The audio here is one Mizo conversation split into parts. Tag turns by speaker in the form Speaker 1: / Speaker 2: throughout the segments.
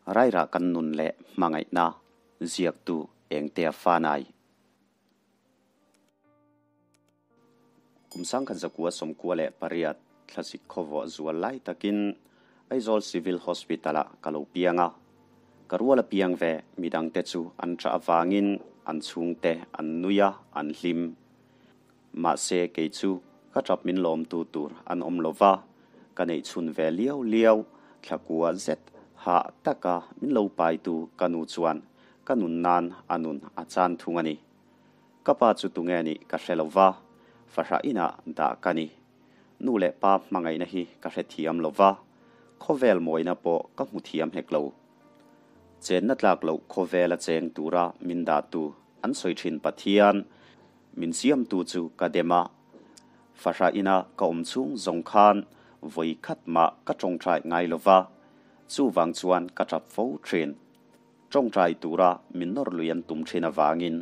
Speaker 1: Rairah kan nun leh hmangaihna ziaktu Engtea Fanai. Kum 1998 thlasik khawvawh zual lai takin Aizawl Civil Hospital-ah ka lo piang a. Ka rual a piang ve midangte chu an ṭah avangin an chhungte an nui a, an hlim. Mahse kei chu ka ṭap min lawmtu tur an awm lo va, ka neih chhun ve liau liau thlakua zet hah taka min lo paitu ka nu chuan ka nun nan a nun a chan thung a ni. Ka pa chu tunge nih ka hre lo va, fahrah inah dah ka ni. Nu leh pa hmangaihna hi ka hre thiam lo va, khawvel mawina pawh ka hmu thiam hek lo. Chenna tlak loh khawvela cheng tura min dahtu an sawi thin Pathian Min siamtu chu ka dem a, fahrah ina ka awm chhung zawng khan vawi khat mah ka tawngtai ngai lo va, chuvang chuan ka tap fo thin. Tawngtai tura min nawr lui an tum thin avangin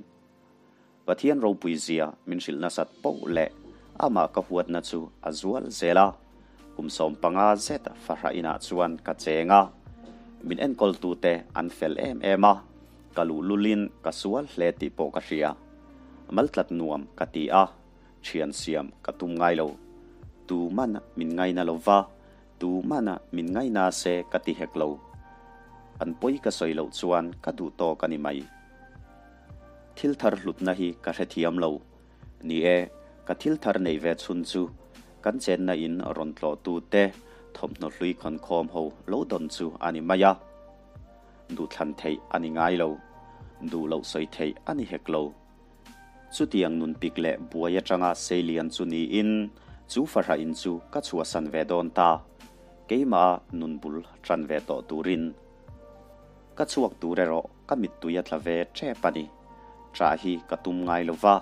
Speaker 1: Pathian ropui zia min hrilh nasat poh leh amah ka huatna chu a zual zel a, kum 15 zet fahrah inah chuan ka cheng a, min enkawltute an fel em em a, ka luhlulin ka sual hle tih pawh ka hria. Maltlat nuam ka ti a, thian siam ka tum ngai lo. Tu man min ngaina lo va, tu man min ngaina se ka ti hek lo. An pawi ka sawi loh chuan ka duh tawk a ni mai. Thil thar hlutna hi ka hrethiam lo. Ni e, ka thil thar neih ve chhun chu kan chenna in rawn tlawhtu te thawmhnaw hlui khawnkhawm ho lo dawn chu a ni mai a. Duhthlan theih a ni ngai lo, duh loh sawi theih a ni hek lo. Chutiang nun pik leh buai atanga seilian chu niin chu fahrah in chu ka chhuahsan ve dawn ta, keimah nun bul tan ve tawh turin. Ka chhuak tur erawh ka mittui a tla ve tep a ni. Ṭah hi ka tum ngai lo va,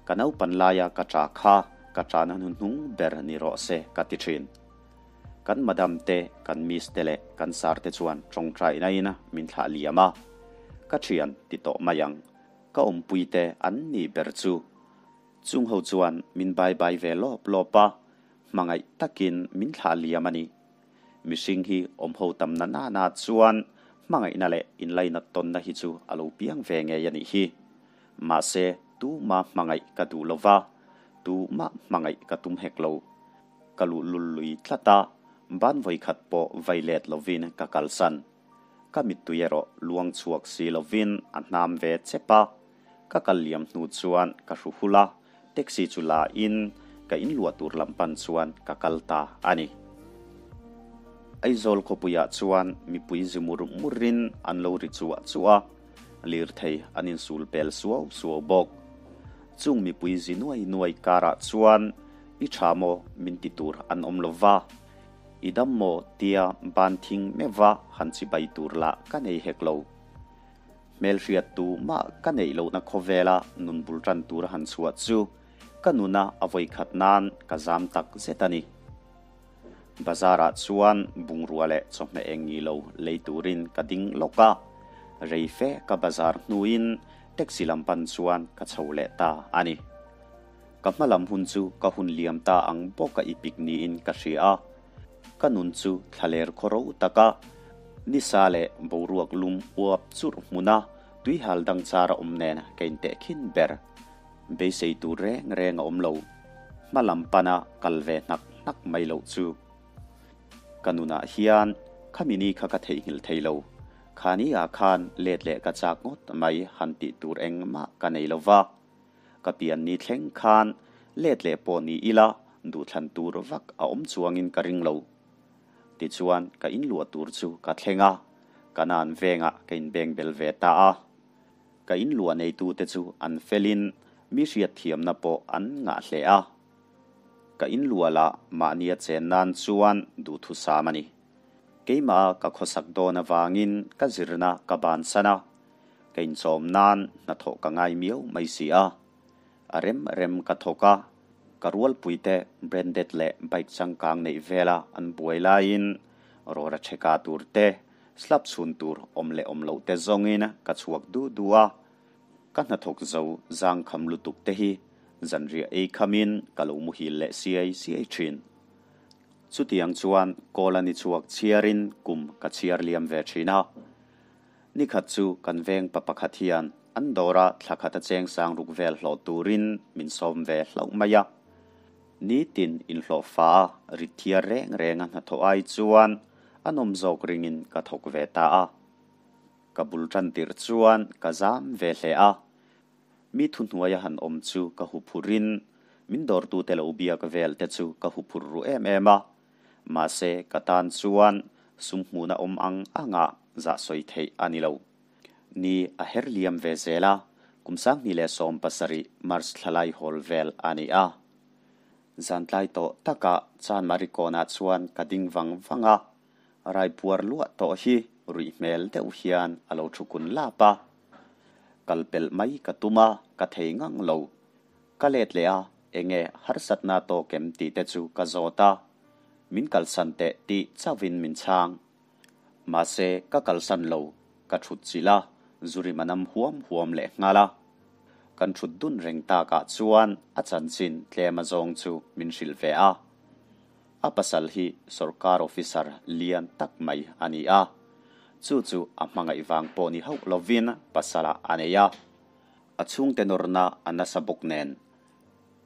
Speaker 1: ka naupan laia ka ṭah kha ka ṭahna hnuhnung ber ni rawh se ka ti ṭhin. Kan madam te, kan miss te leh kan sir te chuan tawngtaina in min thlah liam a, ka thian ti tawh mai ang, ka awmpui te an nih ber chu. Chung ho chuan min bai bai ve lawp lawp a, hmangaih takin min thlah liam a ni. Mihring hi awm ho tam na na na chuan hmangaihna leh inlainat tawnna hi chu a lo piang ve ngei a nih hi. Mahse, tuma hmangaih ka duh lo va, tuma hmangaih ka tum hek lo. Ka luhlul lui tlat a, ban vawikhat pawh vai let lovin ka kalsan. Ka mittui erawh luang chhuak si lovin a hnam ve chep a. Ka kal liam hnu chuan ka hru hul a, taxi chu la in ka inluah tur lam pan chuan ka kal ta a ni. Aizawl khawpuiah chuan mipui zi mur murin an lo ri chuah chuah a, lirthei an insul pel suau suau bawk. Chung mipui zi nuai nuai karah chuan I tha maw min ti tur an awm lo va, i dam maw tia ban thing meuh va han chibai tur lah ka nei hek lo. Hmelhriat tu mah ka neih lohna khawvela nun bul tan tur a han chhuah chu ka nuna a vawikhat nan ka zam tak zet a ni. Bazar-ah chuan bungrua leh chawhmeh eng ngi lo lei turin ka ding lawk a, rei fe ka bazar hnuin taxi lam pan chuan ka chho leh ta a ni. Ka hma lam hun chu ka hun liam ta ang bawk a ipik niin ka hria a, ka nun chu thlaler khaw ro taka nisa leh boruak lum uap churh hmuna tuihal dang char a awm nen ka intehkhin ber. Beisei tur reng reng a awm lo. Hma lam pana kal ve hnak hnak mai loh chu. Ka nunah hian khami ni kha ka theihnghilh thei lo. Khani ah khan let leh ka chak ngawt mai han tih tur engmah ka nei lo va. Ka pian ni thleng khan let leh pawh ni ila duhthlan tur vak a awm chuangin ka ring lo. Tichuan ka inluah tur chu ka thleng a, ka nan vengah ka inbeng bel ve ta a. Ka inluah neitute chu an felin mi hriatthiamna pawh an ngah hle a. Ka inluah lah mahnia chen nan chuan duhthusam a ni. Keimah ka khawsak dawn avangin ka zirna ka bansan a, ka inchawm nan hnathawh ka ngai miau mai si a. A rem rem ka thawk a, ka rualpuite branded leh bike changkang neih vela an buai laiin rawra chheka tur te, slab chhun tur awm leh awm loh te zawngin ka chhuak du du a. Ka hnathawk zo zangkham lutuk te hi zanriah ei khamin ka lo muhil leh siai siai thin. Chutiang chuan kawl a ni chhuak chhiarin kum ka chhiar liam ve thin a. Nikhat chu kan veng pa pakhat hian an dawra thla khat a cheng sang ruk vel hlawh turin min sawm ve hlauh mai a. Nitin inhlawhfa a rit thiar reng reng a hnathawh ai chuan a nawm zawk ringin ka thawk ve ta a. Ka bul tan tirh chuan ka zam ve hle a. Mi thuhnuaia han awm chu ka huphurhin min dawrtute lo biak vel te chu ka huphurh ru em em a. Mahse ka tan chuan sum hmuhna awm ang anga zah sawi theih a ni lo. Ni a her liam ve zel a, kum 2017 March thlalai hawl vel a ni a. Zantlai tawh takah Chanmari kawnah chuan ka ding vang vang a, Raipuar luah tawh hi ruih hmel deuh hian a lo thu kun lap a. Kal pelh mai ka tum a, ka thei ngang lo. Ka let leh a, enge harsatna tawk em tih te chu ka zawt a. Min kalsan teh tih chauhin min chhang. Mahse, ka kalsan lo, ka thut chilh a, zurim a nam huam huam leh nghal a. Kan thut dun reng takah chuan a chanchin tlem azawng chu min hrilh ve a. A pasal hi sorkar officer lian tak mai a ni a, chu chu a hmangaih vang pawh ni hauh lovin pasalah a nei a. A chhungte nawrna a nasa bawk nen.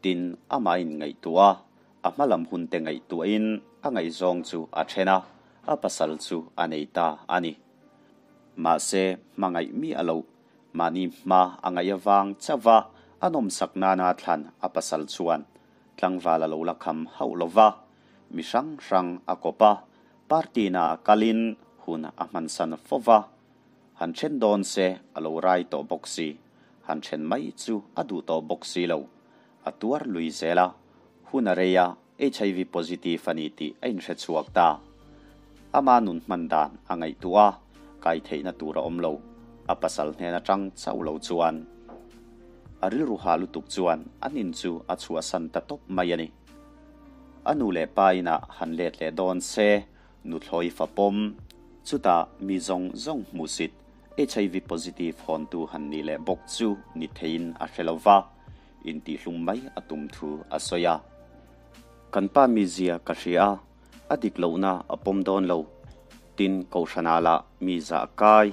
Speaker 1: Tin, amah in ngaihtuah a, a hma lam hunte ngaihtuahin a ngaihzawng chu a then a, a pasal chu a nei ta a ni. Mahse, hmangaih miah loh, mahni hma a ngaih avang chauh a, a nawmsak nana thlan a pasal chuan Tlangval a lo la kham hauh lo va, mi hrang hrang a kawp a, party na a kalin hun a hmansan fo va. Han then dawn se a lo rai tawh bawk si, han then mai chu a duh tawh bawk si lo. A tuar lui zel a, hun a rei a, HIV positive a ni tih a inhre chhuak ta. Ama nun hman dan a ngaihtuah a, kai theihna tur a awm lo, a pasal hnen atang chauh lo chuan. A rilru ha lutuk chuan an in chu a chhuahsan ta tawp mai a ni. A nu leh pa inah han let leh dawn se, nuthlawi fa pawm, chutah mi zawng zawng hmuhsit, HIV positive hawntu han nih leh bawk chu ni theiin a hre lo va, intihhlum mai a tum thu a sawi a. Kan pa mizia ka hria a, a dik lohna a pawm dawn lo. Tin, Kohhranah lah mi zah kai,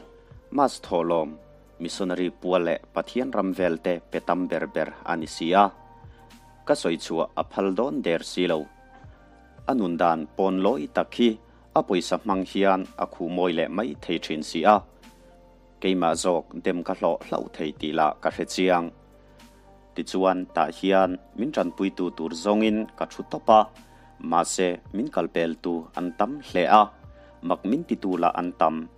Speaker 1: mass thawhlawm, Missionary pual leh Pathian ram vel te pe tam ber ber a ni si a, ka sawi chhuah a phal dawn der si lo. A nun dan pawn lawi tak hi a pawisa hmang hian a khuh mawi leh mai thei thin si a, keimah zawk dem ka hlawh hlauh thei tih lah ka hre chiang. Tichuan tah hian min tanpuitu tur zawngin ka thu tawp a, mahse min kalpeltu an tam hle a, mak min titu lah an tam.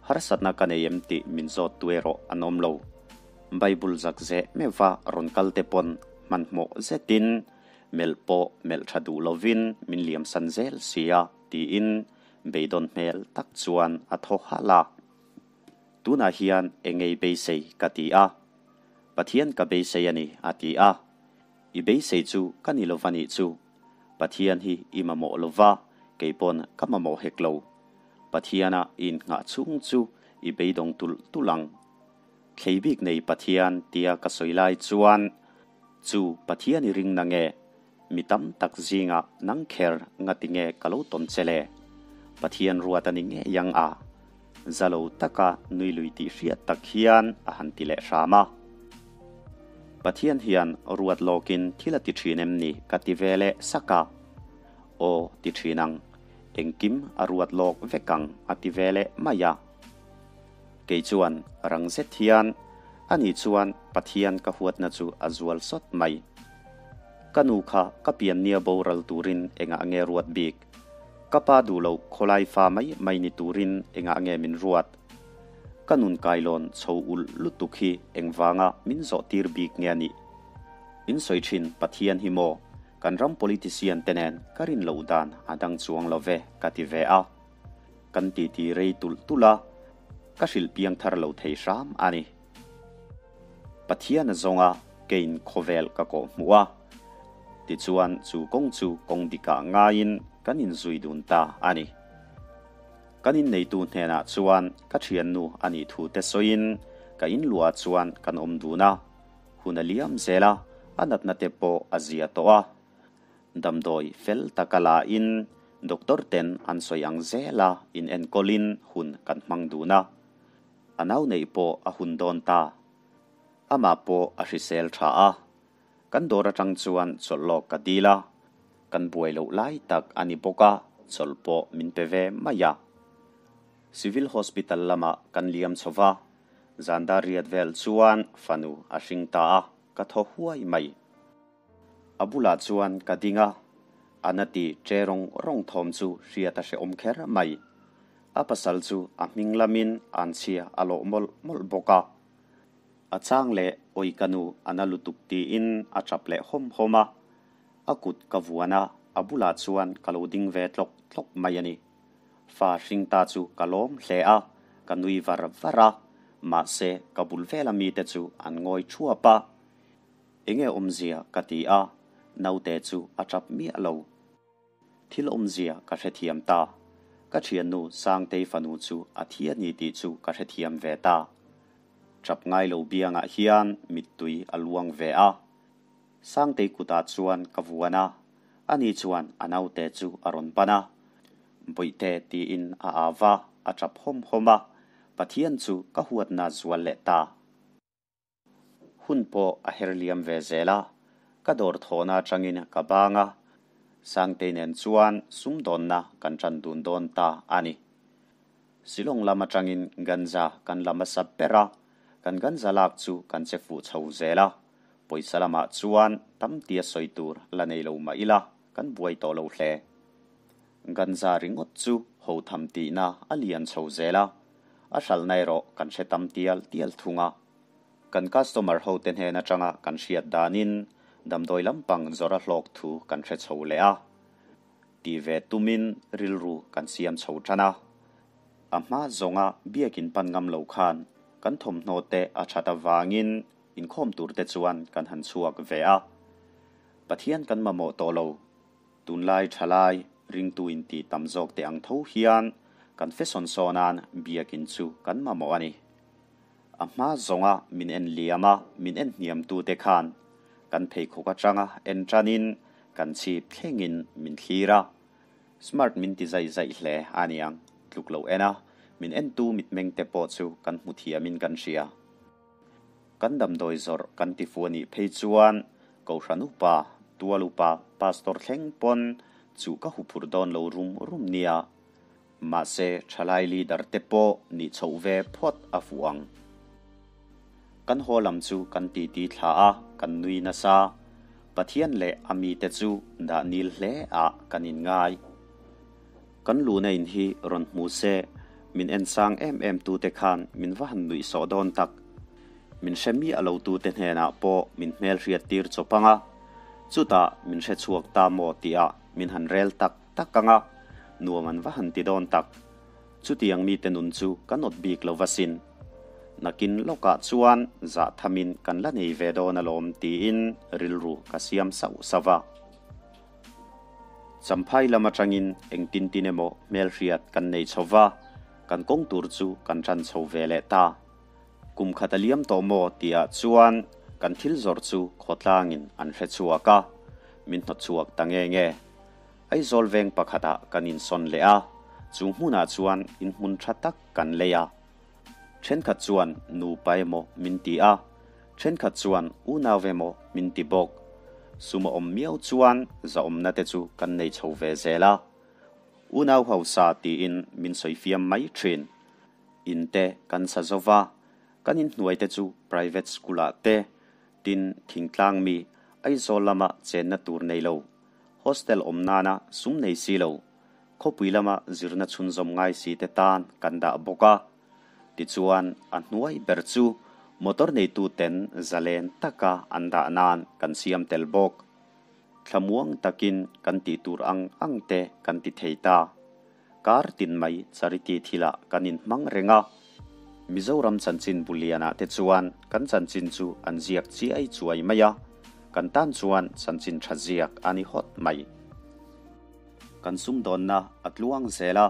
Speaker 1: Harsatna ka nei em tih min zawt tu erawh an awm lo. Bible zak zeh meuhva rawn kal te pawn hmanhmawh zetin melh pawh melh tha duh lovin min liamsan zel sia tiin beidawn hmel tak chuan a thaw halh a. Tunah hian engei beisei ka ti a. Pathian ka beisei a ni a ti a. I beisei chu ka ni lova nih chu. Pathian hi i mamawh lova kei pawn ka mamawh hek lo. Pathiana i innghah chhung chu i beidawng tulh tulh ang. Thlei bik nei Pathian tia ka sawi lai chuan, Chu Pathian i ring na nge? Mi tam tak zingah nang kher ngati nge ka lo tawn che le? Pathian ruat a ni ngei ang a? Za lo taka nui lui tih hriat tak hian a han ti leh hram a. Pathian hian ruat lawkin thil a ti thin em ni ka ti ve leh sak a. Aw ti thin ang, engkim a ruat lawk vek ang a ti ve leh mai a. Kei chuan rang zet hian ani chuan Pathian ka huatna chu a zual sawt mai. Ka nu kha ka piannia boral turin engah nge ruat bik? Ka pa duh loh khawlai fa mai mai ni turin engah nge min ruat? Ka nun kailawn chho ulh lutuk hi engvanga min zawh tir bik nge a nih? In sawi thin Pathian hi maw? Kan ram politician te nen ka rin loh dan a dang chuang lo ve ka ti ve a. Kan titi rei tulh tulh a, ka hrilh piang thar lo thei hram a ni. Pathian a zawng a, keiin khawvel ka kawh hmuh a. Tichuan chu kawng chu kawng dikah ngaiin kan inzui dun ta a ni. Kan inneitu hnenah chuan ka thiannu a nih thu te sawiin ka inluah chuan kan awm dun a. Hun a liam zel a, a natna te pawh a zia tawh a. Damdawi fel taka la in doctor ten an sawi ang zel a in enkawlin hun kan hmang dun a. A nau neih pawh a hun dawn ta. Amah pawh a hrisel tha a. Kan dawr atang chuan chawlh lawk ka dil a. Kan buai loh lai tak a ni bawk a, chawlh pawh min pe ve mai a. Civil Hospital lamah kan liam chho va, zan dar riat vel chuan fanu a hring ta a, ka thaw huai mai. A bulah chuan ka ding a, a na ti che rawng rawng thawm chu hriat a hrehawm kher mai. A pasal chu a hming lamin anchhia a lawh mawlh mawlh bawk a. A chang leh awi ka nu a na lutuk tiin a tap leh hawm hawm a. A kut ka vuan a, a bulah chuan ka lo ding ve tlawk tlawk mai a ni. Fa hring ta chu ka lawm hle a, ka nui var var a, mahse ka bul vela mite chu an ngawi thuap a. Enge awmzia ka ti a, naute chu a tap miah lo. Thil awmzia ka hrethiam ta. Ka thiannu Sangtei fanu chu a thi a ni tih chu ka hrethiam ve ta. Tap ngai lo biangah hian mittui a luang ve a. Sangtei kutah chuan ka vuan a, ani chuan a naute chu a rawn pan a. Bawihte tiin a au va, a tap hawm hawm a, Pathian chu ka huatna zual leh ta. Hun pawh a her liam ve zel a, ka dawr thawhna atangin ka bang a, Sangtei nen chuan sumdawnna kan tan dun dawn ta a ni. Shillong lam atangin ganja kan la hmasa ber a, kan ganja lak chu kan che fuh chho zel a, pawisa lamah chuan tam tia sawi tur la nei lo mah ila kan buai tawh lo hle. Ganja ringawt chu ho tham tihna a lian chho zel a, a hralhna erawh kan hre tam tial tial thung a. Kan customer ho te hnen atanga kan hriat danin damdawi lampang zawrh a hlawk thu kan hre chho leh a. Ti ve tumin rilru kan siam chho tan a. A hma zawnga biakin pan ngam lo khan kan thawmhnaw te a that avangin inkhawm tur te chuan kan han chhuak ve a. Pathian kan mamawh tawh lo. Tunlai thalai ringtu inti tam zawk te ang tho hian kan fesawn sawnan biakin chu kan mamawh a ni. A hma zawnga min en liam a, min en hniam tute khan kan pheikhawk atanga en tanin kan chhip thlengin min thlir a. Smart min ti zaih zaih hle a niang, tluk lo en a, min entu mitmeng te pawh chu kan hmu thiamin kan hria. Kan damdawi zawrh kan ti fu a nih phei chuan Kohhran upa, tual upa, pastor thleng pawn chu ka huphurh dawn lo rum rum nia. Mahse, thalai leader te pawh nih chhoh ve phawt a fuh ang. Kan haw lam chu kan titi thla a, kan nui nasa. Pathian leh a mite chu dah nil hle ah kan inngai. Kan luhna in hi rawn hmu se, min en sang em em tute khan min va han nuih sawh dawn tak. Min hre miah lo tute hnenah pawh min hmelhriat tir chawp ang a, chutah min hre chhuak ta maw tihah min han rel tak tak ang a, nuam an va han ti dawn tak. Chutiang mite nun chu ka nawt bik lo va sin. Nakin lawkah chuan zah thamin kan la nei ve dawn alawm tiin rilru ka siam sauh sauh a. Champhai lam atangin engtin tin emaw hmelhriat kan nei chho va, kan kawng tur chu kan tan chho ve leh ta. Kum khat a liam tawh maw tihah chuan kan thil zawrh chu khawtlangin an hre chhuak a, min hnawt chhuak ta nge nge. Aizawl veng pakhatah kan insawn leh a, chu hmunah chuan inhmun tha tak kan lei a. Thenkhat chuan nupa emaw min ti a, thenkhat chuan unau emaw min ti bawk. Sum a awm miau chuan zahawmna te chu kan nei chho ve zel a. Unau hausa tiin min sawifiam mai thin. In te kan sa zo va, kan inhnuai te chu private school ah te, tin thingtlang mi Aizawl lama chenna tur nei lo, hostel awm nana sum nei si lo, khawpui lama zirna chhunzawm ngai si te tan kan dah bawk a. Tichuan a hnuai ber chu motor neitu ten zalen taka an dah nan kan siam tel bawk. Thlamuang takin kan tih tur ang ang te kan ti thei ta. Kar tin mai charity thilah kan inhmang reng a. Mizoram chanchin bulianah te chuan kan chanchin chu an ziak chiai chuai mai a, kan tan chuan chanchin tha ziak a ni hawt mai. Kan sumdawnna a tluang zel a,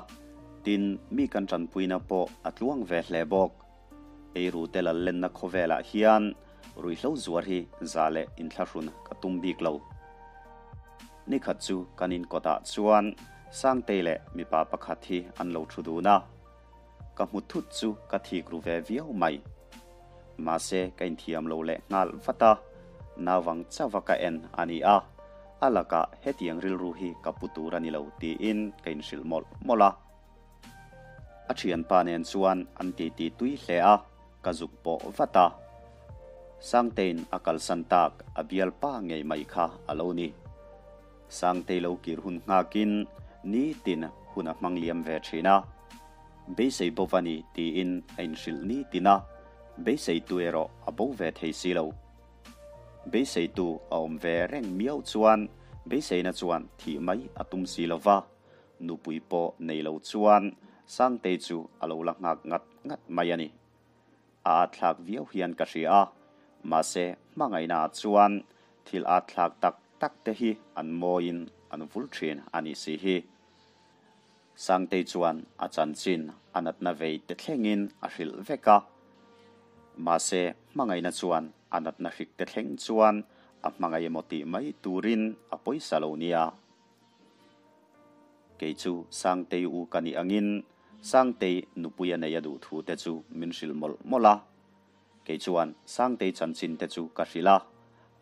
Speaker 1: tin mi kan tanpuina pawh a tluang ve hle bawk. Eiru te lal lenna khawvelah hian ruihhlo zuar hi za leh inthlahrun ka tum bik lo. Nikhat chu kan inkawtah chuan Sangtei leh mipa pakhat hi an lo thu dun a. ka hmu thut chu ka thik ru ve viau mai. Mahse ka inthiam lo leh nghal vat a, nauvang chauha ka en a ni a, a lakah hetiang rilru hi ka pu tur a ni lo tiin ka inhrilh mawlh mawlh a. A thianpa nen chuan an titi tui hle a, ka zuk pawh vat a. Sangtein a kalsan tak a bialpa ngei mai kha a lo ni. Sangtei lo kir hun nghakin nitin hun a hmang liam ve thin a. Beisei bo va ni tiin a inhrilh nitin a, beiseitu erawh a bo ve thei si lo. Beiseitu a awm ve reng miau chuan beiseina chuan thih mai a tum si lo va, nupui pawh nei lo chuan Sangtei chu a lo la nghak ngat ngat mai a ni. A atthlak viau hian ka hria a, mahse hmangaihna ah chuan thil atthlak tak tak te hi an mawiin an vul thin a nih si hi. Sangtei chuan a chanchin a natna vei te thlengin a hrilh vek a, mahse hmangaihna chuan a natna hrik te thleng chuan a hmangaih emaw tih mai turin a pawisa lo nia. Kei chu Sangtei u ka nih angin Sangtei nupui a nei a duh thu te chu min hrilh mawlh mawlh a. Kei chuan Sangtei chanchin te chu ka hrilh a,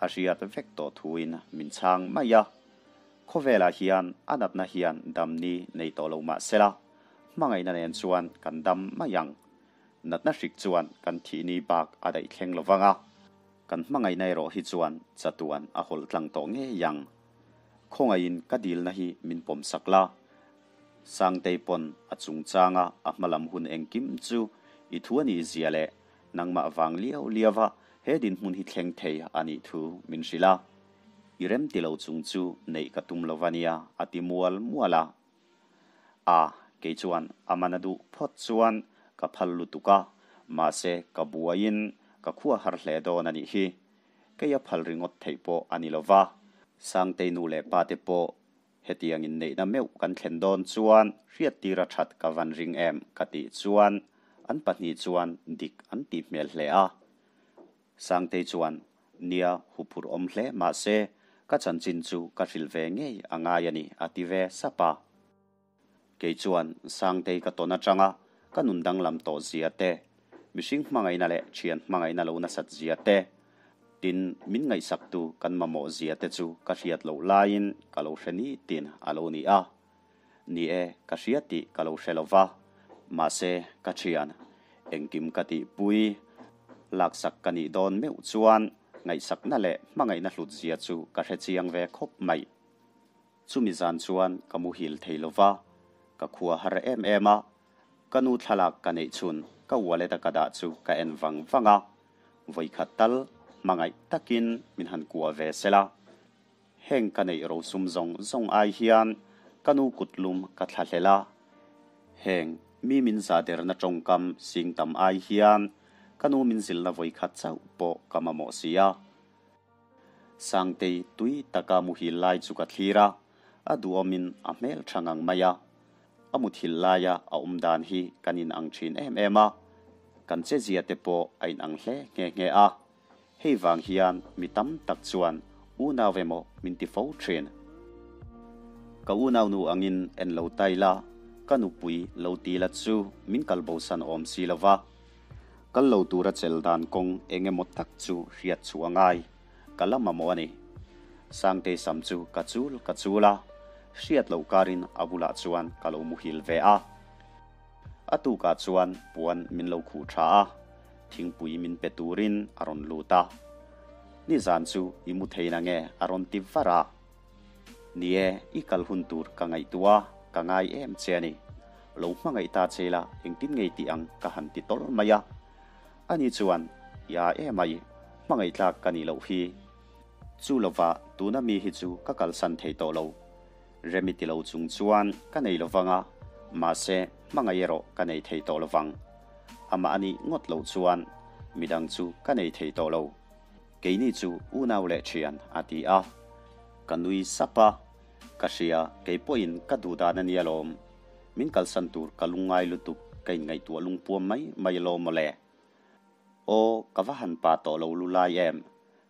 Speaker 1: a hriat vek tawh thuin min chhang mai a. Khawvelah hian a natna hian damni nei tawh lo mah sela, hmangaihna nen chuan kan dam mai ang. Natna hrik chuan kan thihni bak a daih thleng lo vang a, kan hmangaihna erawh hi chuan chatuan a hawlh tlang tawh ngei ang. Khawngaihin ka dilna hi min pawm sak la. Sangtei pawn a chungchanga a hmalam hun engkim chu i thu a nih zia leh nangmah vang liau liau a he dinhmun hi thleng thei a nih thu min hrilh a. I rem ti lo chung chu neih ka tum lo va nia a ti mual mual a. A, kei chuan a man a duh phawt chuan ka phal lutuk a, mahse ka buaiin ka khua har hle dawn a nih hi. Kei a phal ringawt theih pawh a ni lo va, Sangtei nu leh pa te pawh hetiang inneihna meuh kan thlen dawn chuan hriattir a that ka van ring em ka tih chuan an pahnih chuan dik an tih hmel hle a. Sangtei chuan nia huphurh awm hle mahse ka chanchin chu ka hrilh ve ngei a ngai a ni a ti ve sap a. Kei chuan Sangtei ka tawn atanga ka nun danglam tawh zia te, mihring hmangaihna leh thian hmangaihna lo nasat zia te, tin min ngaihsaktu kan mamawh zia te chu ka hriat loh laiin ka lo hre nitin a lo ni a. Ni e, ka hria tih ka lo hre lo va, mahse ka thian, engkim ka tihpui, laksak ka nih dawn meuh chuan ngaihsakna leh hmangaihna hlut zia chu ka hre chiang ve khawp mai. Chumi zan chuan ka muhil thei lo va, ka khua har em em a. Ka nu thlalak ka neih chhun ka wallet a ka dah chu ka en vang vang a, vawikhat tal hmangaih takin min han kuah ve sela. Heng ka neih rosum zawng zawng ai hian ka nu kut lum ka thla hlel a. Heng mi min zahderna tawngkam sing tam ai hian ka nu min zilhna vawikhat chauh pawh ka mamawh si a. Sangtei tui taka muhil lai chu ka thlir a, a duhawmin a hmel tha ngang mai a. A muthilh laia a awm dan hi kan inang thin em em a, kan chezia te pawh a inang hle nghe nghe a. Hei vang hian mi tam tak chuan unau emaw min ti fo thin. Ka unaunu angin en lo ta ila, ka nupui lo ti la chu min kalbosan awm si lo va. Kal lo tura chel dan kawng eng emaw tak chu hriat chhuah a ngai, ka la mamawh a ni. Sangtei sam chu ka chul ka chul a, hriat loh karin a bulah chuan ka lo muhil ve a. A tukah chuan puan min lo khuh tha a, thingpui min pe turin a rawn lut a. Nizan chu i mu thei na nge a rawn ti var a. Ni e, i kal hun tur ka ngaihtuah a, ka ngai em che a ni. Lo hmangaih ta che ila engtin ngei tih ang ka han ti tawlh mai a. Ani chuan, I a em ai, hmangaih tlak ka nih loh hi. Chu lova tuna mi hi chu ka kalsan thei tawh lo. Remi ti lo chung chuan ka nei lo vang a, mahse hmangaih erawh ka nei thei tawh lo vang. Amah a nih ngawt loh chuan midang chu ka nei thei tawh lo. Keini chu unau leh thian a ti a. Ka nui sap a, ka hria kei pawhin ka duh dan a nia lawm. Min kalsan tur ka lungngai lutuk ka inngaihtuah lungpuam mai mai alawm mawle. Aw ka va han pa tawh lo lu lai em,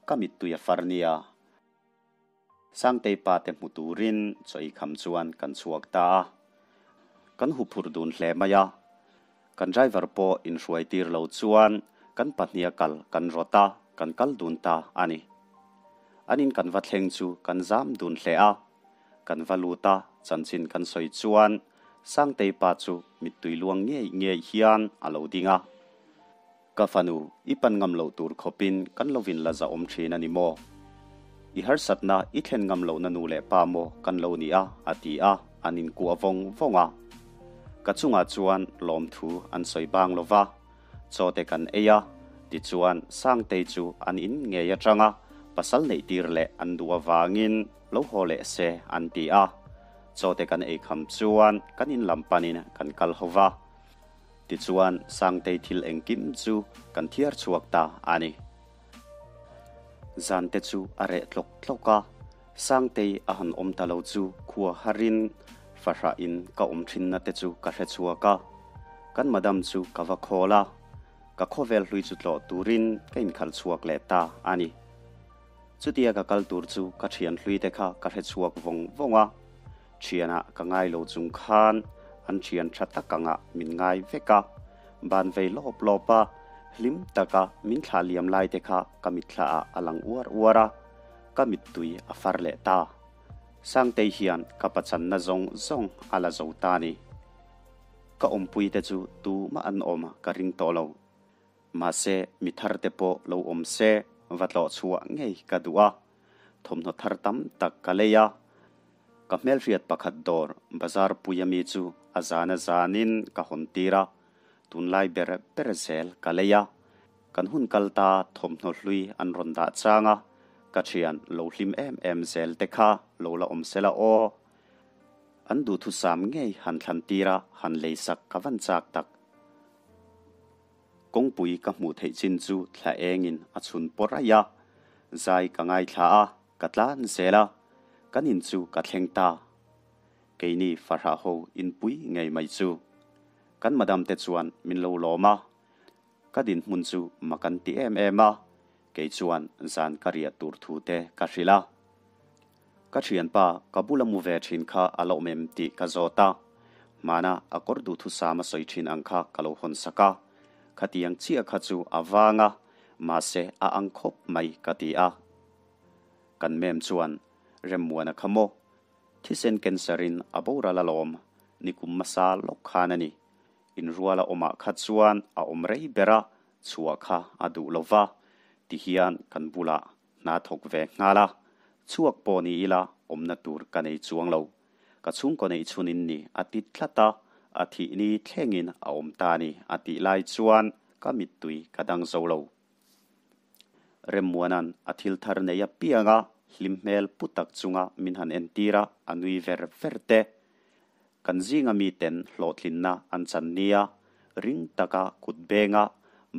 Speaker 1: ka mittui a far nia. Sangtei pa te hmu turin chaw ei kham chuan kan chhuak ta a. Kan huphurh dun hle mai a. Kan driver pawh inhruai tir lo chuan kan pahniha kal kan rawt a, kan kal dun ta a ni. An in kan va thleng chu kan zam dun hle a. Kan va lut a, chanchin kan sawi chuan Sangtei pa chu mittui luang ngei ngei hian a lo ding a. Ka fanu, i pan ngam loh tur khawpin kan lovin la zahawm thin a ni maw? I harsatna i thlen ngam lohna nu leh pa maw kan lo ni a? a ti a, an inkuah vawng vawng a. Ka chungah chuan lawmthu an sawi bang lo va, chaw te kan ei a, tichuan Sangtei chu an in ngei atanga pasal neih tir leh an duh avangin lo haw leh se an ti a. Chaw te kan ei kham chuan kan in lam panin kan kal ho va. Tichuan, Sangtei thil engkim chu kan thiar chhuak ta a ni. Zante chu a reh tlawk tlawk a, Sangtei a han awm ta lo chu khua harin fahrah in ka awm thinna te chu ka hre chhuak a. Kan madam chu ka va khawl a, ka khawvel hlui chu tlawh turin ka inkhalh chhuak leh ta a ni. Chutia ka kal tur chu ka thian hlui te kha ka hre chhuak vawng vawng a, Thianah ka ngai lo chung khan an thian tha tak angah min ngai vek a, ban vei lawp lawp a, hlim taka min thlah liam lai te kha ka mitthla ah a lang uar uar a, ka mittui a far leh ta. Sangtei hian ka pachanna zawng zawng a la zo ta ni. Ka awmpui te chu tumah an awm ka ring tawh lo. Mahse mi thar te pawh lo awm se va tlawh chhuah ngei ka duh a. Thawmhnaw thar tam tak ka lei a, ka hmelhriat pakhat dawr bazar pui ami chu a zan a zanin ka hawn tir a, tunlai ber ber zel ka lei a. Kan hun kal ta thawmhnaw hlui an rawn dah chang a, ka thian lo hlim em em zel te kha lo la awm sela aw. An duhthusam ngei han thlan tir a, han lei sak ka van chak tak. Kawngpui ka hmuh theih chin chu thla engin a chhun pawr aih a, zai ka ngaithla a, ka tlan zel a, kan in chu ka thleng ta. Keini fahrah ho inpui ngei mai chu. Kan madam te chuan min lo lawm a, ka dinhmun chu mak an ti em em a, kei chuan zan ka riah tur thu te ka hrilh a. Ka thianpa, ka bula mu ve thin kha a la awm em tih ka zawt a. Hmana a kawr duhthusam a sawi thin ang kha ka lo hawn sak a. Khatiang chiah kha chu a vang a, mahse a ang khawp mai ka ti a. Kan mem chuan, Remmuana kha maw? Thisen cancer in a boral alawm, nikum hmasa lawk khan a ni. Inruala awmah kha chuan a awm rei ber a, chhuah kha a duh lo va, tihian kan bulah Hna thawk ve nghal a, chhuak pawh ni ila awmna tur ka nei chuang lo. Ka chhungkaw neih chhun in ni a ti tlat a, a thih ni thlengin a awm ta ni a tih lai chuan ka mittui ka dang zo lo. Remmuana'n a thil thar nei apiang a, hlim hmel pu tak chunga min han entir a, a nui ver ver te. Kan zinga miten hlawhtlinna an chan nia, ring taka kut benga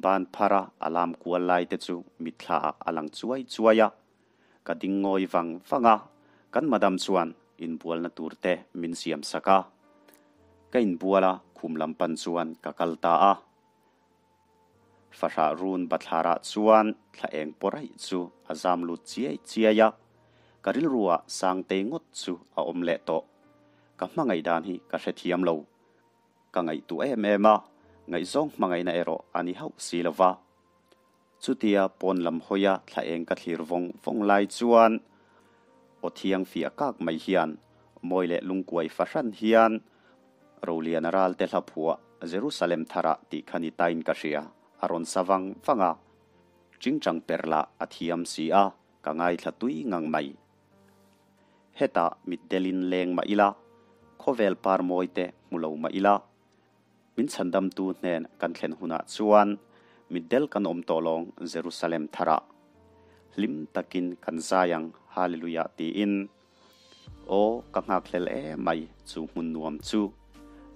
Speaker 1: ban phara a lam kual lai te chu mitthla ah a lang chuai chuai a. Ka ding ngawi vang vang a, kan madam chuan inbualna tur te min siam sak a. Ka inbual a, khum lam pan chuan ka kal ta a. Fahrah run bathlarah chuan thla eng pawh raih chu a zam lut chiai chiai a, ka rilruah Sangtei ngawt chu a awm leh tawh. Ka hmangaih dan hi ka hrethiam lo. Ka ngaihtuah em em a, ngaihzawng hmangaihna erawh a ni hauh si lo va. Chutia pawn lam hawia thla eng ka thlir vawng vawng lai chuan aw thiang fiah kak mai hian mawi leh lungkuai fahran hian Roliana ralte hla phuah Jerusalem tharah tih kha ni tain ka hria, a rawn sa vang vang a. Chingchang per lah a thiam si a, ka ngaithla tui ngang mai. Hetah mitdelin leng mah ila, khawvel par mawi te hmu lo mah ila, min chhandamtu hnen kan thlen hunah chuan mitdel kan awm tawh lawng Jerusalem tharah. Hlim takin kan zai ang Hallelujah tiin. Aw, ka nghakhlel em mai chu hmun nuam chu.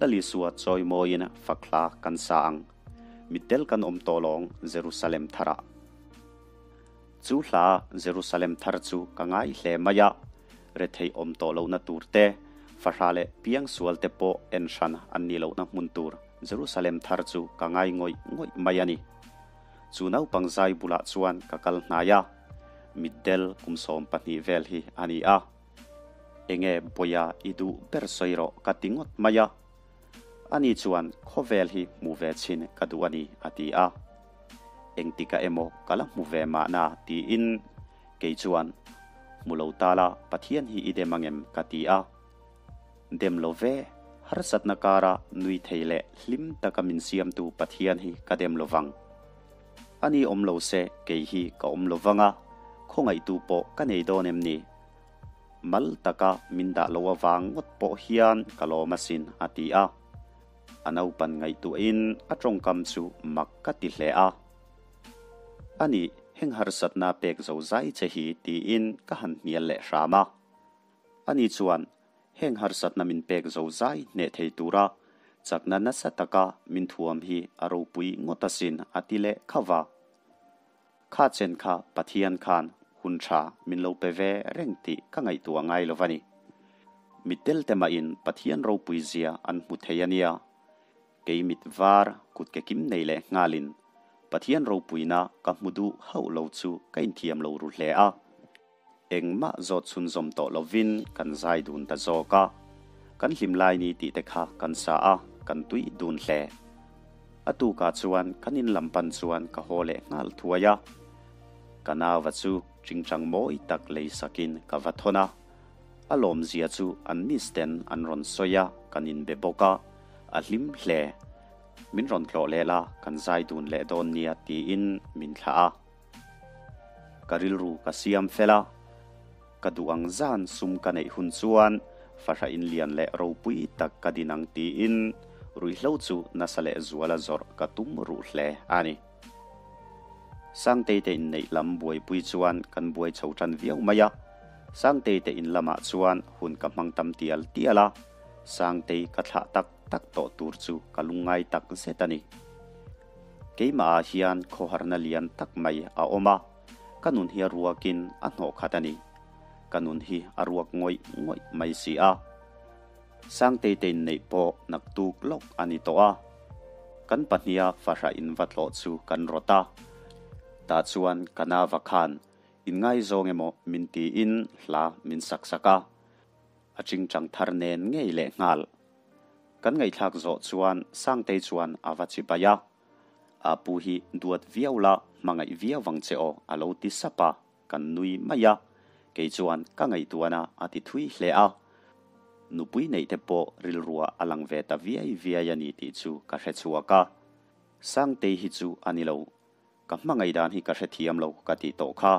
Speaker 1: Lalisua chawi mawiin fakhla kan sa ang. Mitdel kan awm tawh lawng Jerusalem tharah. Chu hla Jerusalem thar chu ka ngai hle mai a, rethei awm tawh lohna tur te, fahrah leh piangsual te pawh en hran an nih lohna hmun tur Jerusalem thar chu ka ngai ngawih ngawih mai a ni. Chu naupang zai bulah chuan ka kal hnai a, mitdel kum 12 vel hi a ni a. Enge Bawia i duh ber sawi rawh ka ti ngawt mai a. Ani chuan khawvel hi hmu ve chhin ka duh a ni a ti a. Engtika emaw ka la hmu ve mahna tiin kei chuan hmu lo ta la Pathian hi i dem angem ka ti a. Dem lo ve, harsatna kara nui thei leh hlim taka min siamtu Pathian hi ka dem lo vang. Ani awm lo se kei hi ka awm lo vang a, khawngaihtu pawh ka nei dawn em ni? Mal taka min dah lo avang ngawt pawh hian ka lawm asin, a ti a. A naupan ngaihtuahin a tawngkam chu mak ka ti hle a. Ani, heng harsatna pek zo zai che hi tiin ka han hnial leh hram a. Ani chuan heng harsatna min pek zo zai hneh thei tura chakna nasa taka min thuam hi a ropui ngawt asin a ti leh khauh a. Kha chen kha Pathian khan hun tha min lo pe ve reng tih ka ngaihtuah ngai lo va ni. Mittel te mahin Pathian ropui zia an hmu thei a nia. Kei mit var kut ke kim nei leh nghalin Pathian ropuina ka hmu duh hauh lo chu ka inthiam lo ru hle a. Engmah zawt chhunzawm tawh lovin kan zai dun ta zawk a, kan hlim lai ni tih te kha kan sa a, kan tui dun hle. A tukah chuan kan in lam pan chuan ka haw leh nghal thuai a, ka nauva chu tingtang mawi tak lei sakin ka va thawn a, a lawmzia chu an miss ten an rawn sawi a, kan inbe bawk a, a hlim hle. Min rawn tlawh leh la, kan zai dun leh dawn nia tiin min thlah a. Ka rilru ka siam fel a, ka duh ang zan sum ka neih hun chuan fahra inlian leh ropui tak ka din ang tiin ruihhlo chu nasa leh zuala zawrh ka tum ruh hle a ni. Sangtei te inneih lam buaipui chuan kan buai chho tan viau mai a, Sangtei te in lamah chuan hun ka hmang tam tial tial a, Sangtei ka thlah tak tak tawh tur chu ka lungngai tak zet a ni. Keimahah hian khawharna lian tak mai a awm a, ka nun hi a ruakin a hnawh khat a ni. Ka nun hi a ruak ngawih ngawih mai si a. Sangtei te inneih pawh naktuk lawk a ni tawh a. Kan pahniha fahrah in va tlawh chu kan rawt a. Tah chuan ka nava khan inngaizawng emaw min tiin hla min sak sak a. A chingchang thar nen ngei lehnghal. Kan ngaihthlak zawh chuan Sangtei chuan a va chi bai a, A pu hi duat viau la, hmangaih viau vang che aw a lo ti sap a, kan nui mai a. Kei chuan ka ngaihtuahna a ti thui hle a. Nupui neih te pawh rilrua a lang ve ta viai viai a ni tih chu ka hre chhuak a. Sangtei hi chu a ni lo. Ka hmangaih dan hi ka hrethiam lo ka tih tawh kha.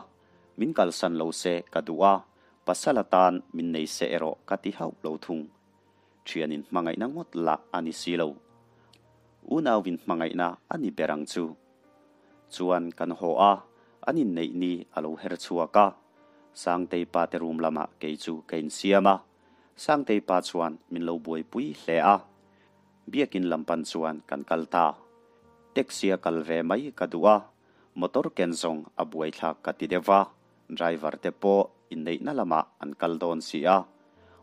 Speaker 1: Min kalsan lo se ka duh a, pasal atan min nei se erawh ka ti hauh lo thung. Thianin hmangaihna ngawt lah a ni si lo. Unauin hmangaihna a ni ber ang chu. Chuan kan haw a, an inneih ni a lo her chhuak a. Sangtei pa te room lamah kei chu ka insiam a. Sangtei pa chuan min lo buaipui hle a. Biakin lam pan chuan kan kal ta. Taxi a kal ve mai ka duh a, motor ken zawng a buaithlak ka ti deuh va. Driver te pawh inneihna lamah an kal dawn si a,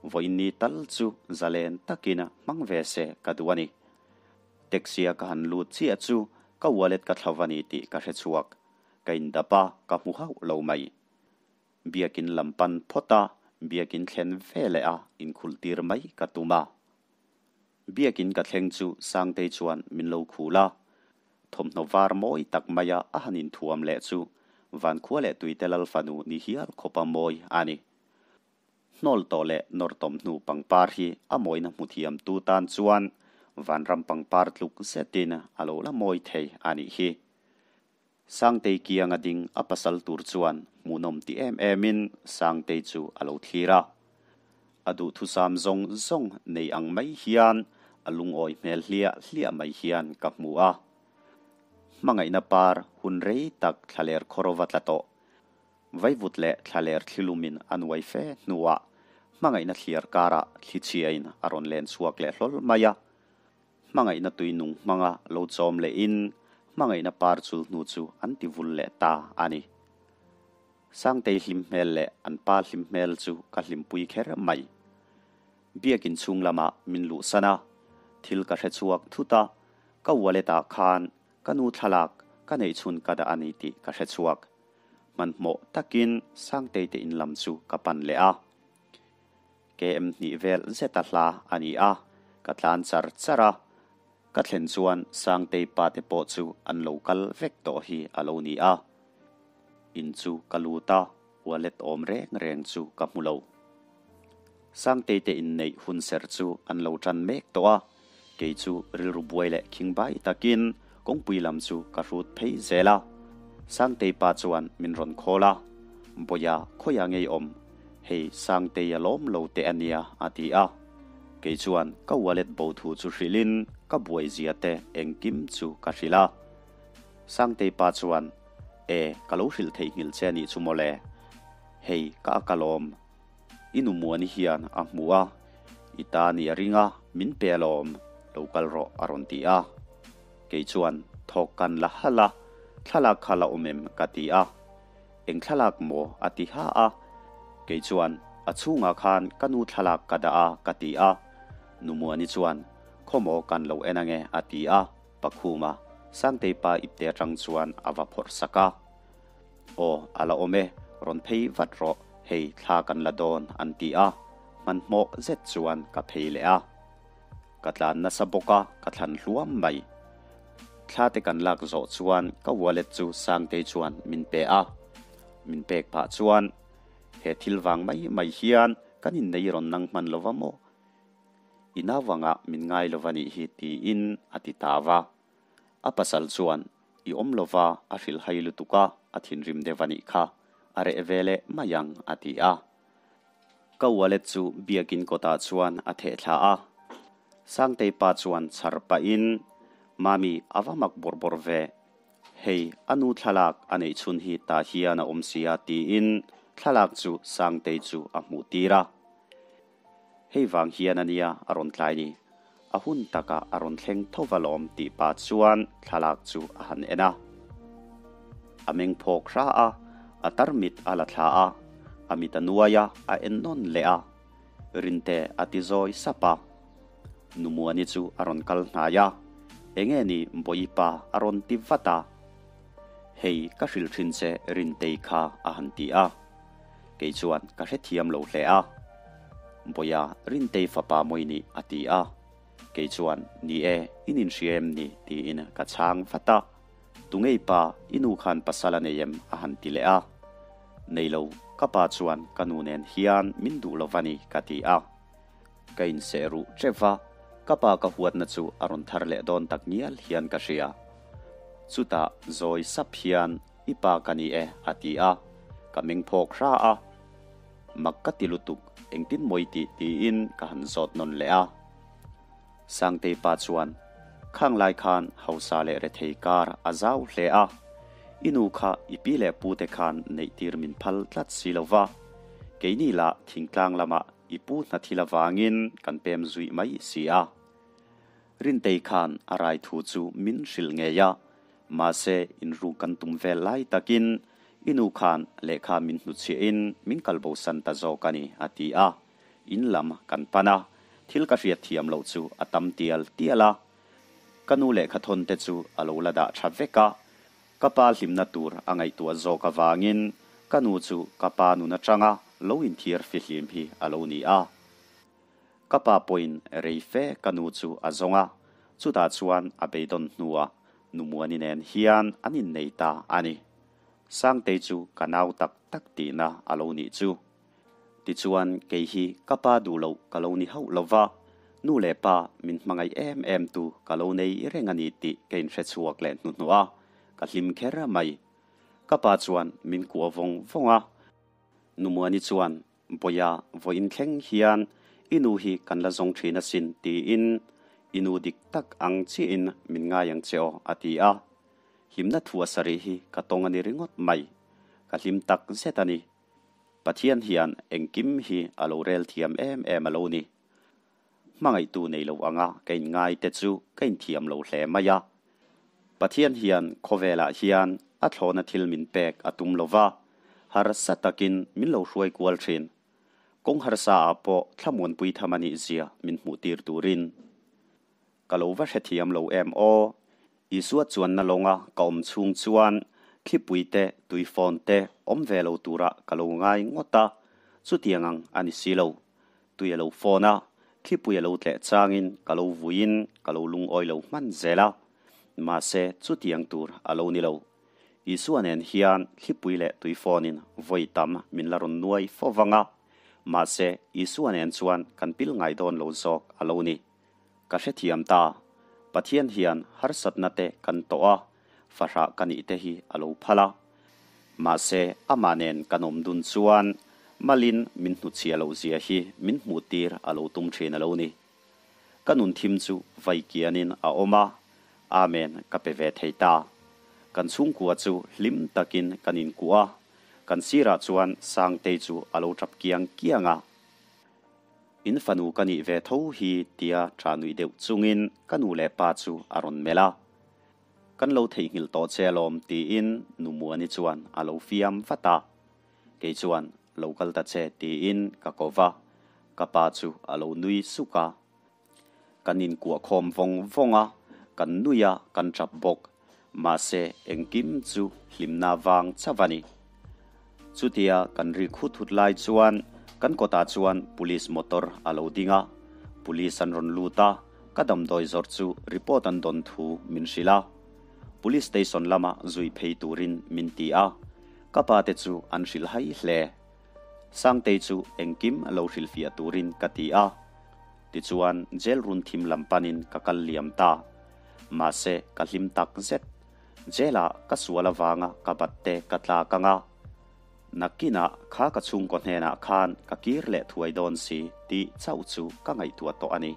Speaker 1: vawiinni tal chu zalen takin hmang ve se ka duh a ni. Taxi-a ka han lut chiah chu ka wallet ka thlo va ni tih ka hre chhuak. Ka indap a, ka hmu hauh lo mai. Biakin lam pan phawt a, biakin thlen ve leh a inkhulh tir mai ka tum a. Biakin ka thleng chu Sangtei chuan min lo khul a, Thawmhnaw var mawi tak maia a han inthuam leh chu Vankhua leh Tuite Lal fanu ni hial khawpa mawi a ni. Hnawl tawh leh nawr tawm hnu pangpar hi a mawina hmu thiam tu tan chuan vanram pangpar tluk zetin a lo la mawi thei a nih hi. Sangtei kianga ding a pasal tur chuan hmuhnawm ti em emin Sangtei chu a lo thlir a. A duhthusam zawng zawng nei ang mai hian a lungawi hmel hliah hliah mai hian ka hmu a. Hmangaihna par hun rei tak thlaler khawrova tla tawh. Vaivut leh thlaler thlilumin a nuai fe hnuah hmangaihna thliar karah thlichhiain a rawn len chhuak leh hlawl mai a. Hmangaihna tui nung hmanga lo chawm lehin hmangaihna par chul hnu chu an ti vul leh ta a ni. Sangtei hlim hmel leh an pa hlim hmel chu ka hlimpui kher mai. Biakin chhung lamah min luhsan a, thil ka hre chhuak thut a, ka wallet ah khan ka nu thlalak ka neih chhun ka dah a ni tih ka hre chhuak. Hmanhmawh takin Sangtei te in lam chu ka pan leh a. KM hnih vel zeta hla a ni a, ka tlan char char a. Ka thlen chuan Sangtei pa te pawh chu an lo kal vek tawh hi a lo ni a. In chu ka lut a, wallet awm reng reng chu ka hmu lo. Sangtei te inneih hunserh chu an lo tan mek tawh a, kei chu rilru buai leh khingbai takin kawngpui lam chu ka hrut phei zel a. Sangtei pa chuan min rawn call a, Bawia khawiah ngei awm? Hei Sangtei a lawm lo teh a nia a ti a. Kei chuan ka wallet bo thu chu hrilhin ka buai zia te engkim chu ka hrilh a. Sangtei pa chuan, E, ka lo hrilh theihnghilh che a nih chu mawle. Hei ka a kalawm. I nu Muani hian a hmu a, i ta nih a ring a, min pe alawm, lo kal rawh a rawn ti a. Kei chuan thawk kan la halh a, thlalak kha la awm em ka ti a. Eng thlalak maw a ti ha a. Kei chuan a chhungah khan ka nu thlalak ka dah a ka ti a. Nu Muani chuan khaw maw kan lo en ange a ti a, Pakhuma Sangtei pa ipte atang chuan a va phawrh sak a. Aw, a la awm e, rawn phei vat rawh, hei thla kan la dawn an ti a, hmanhmawh zet chuan ka phei leh a. Ka tlan nasa bawk a, ka thlan hluam mai. Thla te kan lak zawh chuan ka wallet chu Sangtei chuan min pe a, min pek phah chuan he thil vang mai mai hian kan innei rawn nang hman lova maw? I nauvangah min ngai lova nih hi tiin a ti ta va. A pasal chuan I awm lova a hrilhhai lutuk a, a thinrim deuh a nih kha, a reh ve leh mai ang, a ti a. Ka wallet chu biakin kawtah chuan a theh thla a. Sangtei pa chuan chhar pahin, Mami, a va mak bawrh bawrh ve. Hei, a nu thlalak a neih chhun hi tah hian a awm sia, tiin thlalak chu Sangtei chu a hmuh tir a. Hei vang hian a nia a rawn tlai ni. A hun takah a rawn thleng tho va lawm tih pa chuan thlalak chu a han en a. A meng phawk hra a, a tarmit a la thla a, a mit a nuai a, a en nawn leh a. Rinte a ti zawi sap a. Nu Muani chu a rawn kal hnai a, Enge ni Bawihi pa a rawn ti vat a. Hei ka hrilh thin che Rintei kha a han ti a. Kei chuan ka hrethiam lo hle a. Bawia Rintei fapa mawi nih a ti a. Kei chuan, Ni e, in inhria em ni? tiin ka chhang vat a. Tungei pa, i nu khan pasal a nei em? a han ti leh a. Nei lo, ka pa chuan ka nu nen hian min duh lo va ni ka ti a. Ka inseh ruh teuh va, ka pa ka huatna chu a rawn thar leh dawn tak ngial hian ka hria. Chutah zawi sap hian I pa ka ni e a ti a, ka meng phawk hra a. Mak ka ti lutuk, engtin mawi tih tiin ka han zawt nawn leh a. Sangtei pa chuan, Khang lai khan hausa leh rethei kar a zau hle a, i nu kha i pi leh pu te khan neih tir min phal tlat si lo va, keini lah thingtlang lamah i pu hna thil avangin kan pem zuih mai si a. Rintei khan a rai thu chu min hrilh ngei a, mahse inruk kan tum vel lai takin i nu khan lehkha min hnuchhiahin min kalbosan ta zawk a ni, a ti a. In lam kan pan a, thil ka hriat thiam loh chu a tam tial tial a. Ka nu lehkha thawn te chu a lo la dah tha vek a, ka pa hlimna tur a ngaihtuah zawk avangin ka nu chu ka pa nun atanga lo inthiar fihlim hi a lo ni a. Ka pa pawhin rei fe ka nu chu a zawng a, chutah chuan a beidawn hnuah nu Muani nen hian an innei ta a ni. Sangtei chu ka nau tak tak tihna a lo nih chu. Tichuan kei hi ka pa duh loh ka lo ni hauh lo va, nu leh pa min hmangaih em em tu ka lo nei reng a ni tih ka inhre chhuak leh hnuhnuh a, ka hlim kher mai. Ka pa chuan min kuah vawng vawng a. Nu Muani chuan Bawia vawiin thleng hian i nu hi kan la zawng thin asin tiin i nu dik tak ang chiahin min ngai ang che aw a ti a. Hlimna thu a sarih hi ka tawng a ni ringawt mai. Ka hlim tak zet a ni. Pathian hian engkim hi a lo rel thiam em em a lo ni. Hmangaihtu nei lo anga ka inngai te chu ka inthiam lo hle mai a. Pathian hian khawvelah hian a thlawhna thil min pek a tum lo va, harsa takin min lo hruai kual thin. Kawng harsa ah pawh thlamuanpui tham a nih zia min hmuh tir turin. Ka lo va hrethiam lo em aw. Isua chuanna lawnga ka awm chhung chuan thlipui te, tuifawn te awm ve lo turah ka lo ngai ngawt a, chutiang ang a ni si lo. Tui a lo fawn a. Thlipui a lo tleh changin ka lo vuiin ka lo lungawi lo hman zel a, mahse chutiang tur a lo ni lo. Isua nen hian thlipui leh tuifawnin vawi tam min la rawn nuai fo vang a, mahse Isua nen chuan kan pil ngai dawn lo zawk a lo ni. Ka hrethiam ta, Pathian hian harsatna te kan tawh a, fahrah ka nih te hi a lo phal a. Mahse amah nen kan awm dun chuan malin min hnuchhia loh zia hi min hmuh tir a lo tum thin a lo ni. Ka nun thim chu vai kianin a awm a, Amen ka pe ve thei ta. Kan chhungkua chu hlim takin kan inkuah a, kan sirah chuan Sangtei chu a lo tap kiang kiang a. In fanu ka nih ve tho hi tia tha nuih deuh chungin ka nu leh pa chu a rawn melh a. Kan lo theihnghilh tawh che alawm tiin nu Muani chuan a lo fiam vat a. Kei chuan lo kal ta che tiin ka ko va, ka pa chu a lo nui suk a. Kan inkuah khawm vawng vawng a, kan nui a, kan tap bawk. Mahse engkim chu hlimna vang chauh a ni. Chutia kan ri khut hut lai chuan kan kawtah chuan police motor a lo ding a, police an rawn lut a, ka damdawi zawrh chu report an dawn thu min hrilh a. Police station lama zui phei turin min ti a, ka pa te chu an hrilh hai hle. Sangtei chu engkim lo hrilhfiah turin ka ti a, tichuan jail run thim lam panin ka kal liam ta. Mahse ka hlim tak zet. Jail-ah ka sual avanga ka bat te ka tlak ang a, nakinah kha ka chhungkaw hnenah khan ka kir leh thuai dawn si tih chauh chu ka ngaihtuah tawh a ni.